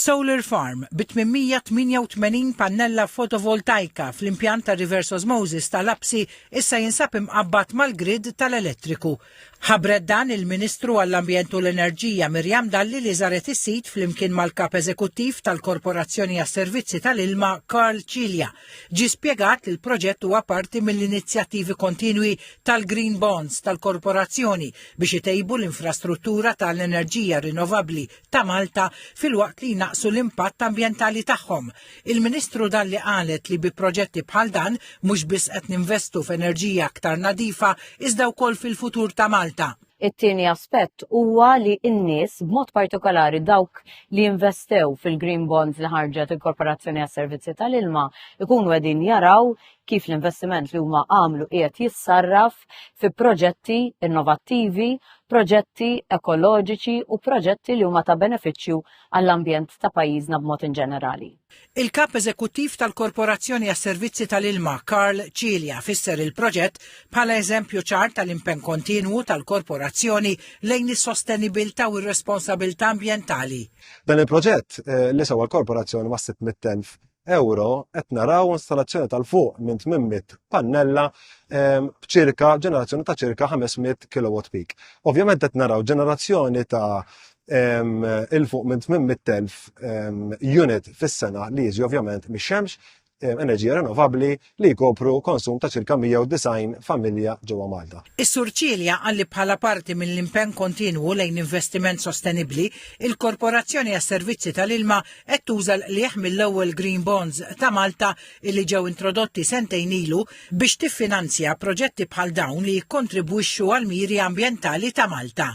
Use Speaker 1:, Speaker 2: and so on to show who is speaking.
Speaker 1: Solar farm bi 888 pannella fotovoltajka fl-impjant ta' reverse osmosis ta' Lapsi issa jinsab imqabbad mal-grid tal-elettriku. Ħabbret dan il-Ministru għall-Ambjent u l-Enerġija Miriam Dalli li żaret is-sit flimkien mal-Kap Eżekuttiv tal-Korporazzjoni għas-Servizzi tal-Ilma Karl Cilia. Ġie spjegat li l-proġett huwa parti mill-inizjattivi kontinwi tal-Green Bonds tal-Korporazzjoni biex itejbu l-infrastruttura tal-enerġija rinnovabbli ta' Malta filwaqt li jnaqqsu l-impatt ambjentali tagħhom. Il-Ministru Dalli qalet li bi proġetti bħal dan mhux biss qed ninvestu f'enerġija aktar nadifa iżda wkoll fil-futur ta' Malta.
Speaker 2: It-tieni aspett huwa li n-nies, b'mod partikolari dawk li investew fil-green bonds li ħarġet il-Korporazzjoni għas-Servizzi tal-Ilma, ikunu qegħdin jaraw kif l-investiment li huma għamlu qiegħed jissarraf fi proġetti innovattivi, proġetti ekoloġiċi u proġetti li huma ta' benefiċċju għall-ambjent ta' pajjiżna b'mod inġenerali.
Speaker 1: Il-Kap Eżekuttiv tal-Korporazzjoni għas-Servizzi tal-Ilma, Karl Cilia, fisser il-proġett bħala eżempju ċar tal-impenn kontinwu tal-Korporazzjoni lejn is-sostenibilità u r-responsabilità ambjentali.
Speaker 3: Dan il-proġett li sewa l-Korporazzjoni ma' 600,000 euro qed naraw installazzjoni tal-fuq minn 800 pannella ehm, b'ċirka ġenerazzjoni ta' ċirka 500 kilowatt peak. Ovvjament qed naraw ġenerazzjoni ta' ehm, il fuq minn 800,000 ehm, unit fis-sena li jiġi ovvjament mix-xemx enerġija rinnovabbli li jkopru konsum ta' ċirka 190 familja ġewwa Malta.
Speaker 1: Is-Sur Cilia qal li bħala parti mill-impenn kontinwu lejn investiment sostenibbli, il-Korporazzjoni għas-Servizzi tal-Ilma qed tuża l-qligħ mill-ewwel Green Bonds ta' Malta illi ġew introdotti sentejn ilu biex tiffinanzja proġetti bħal dawn li jikkontribwixxu għall-miri ambjentali ta' Malta.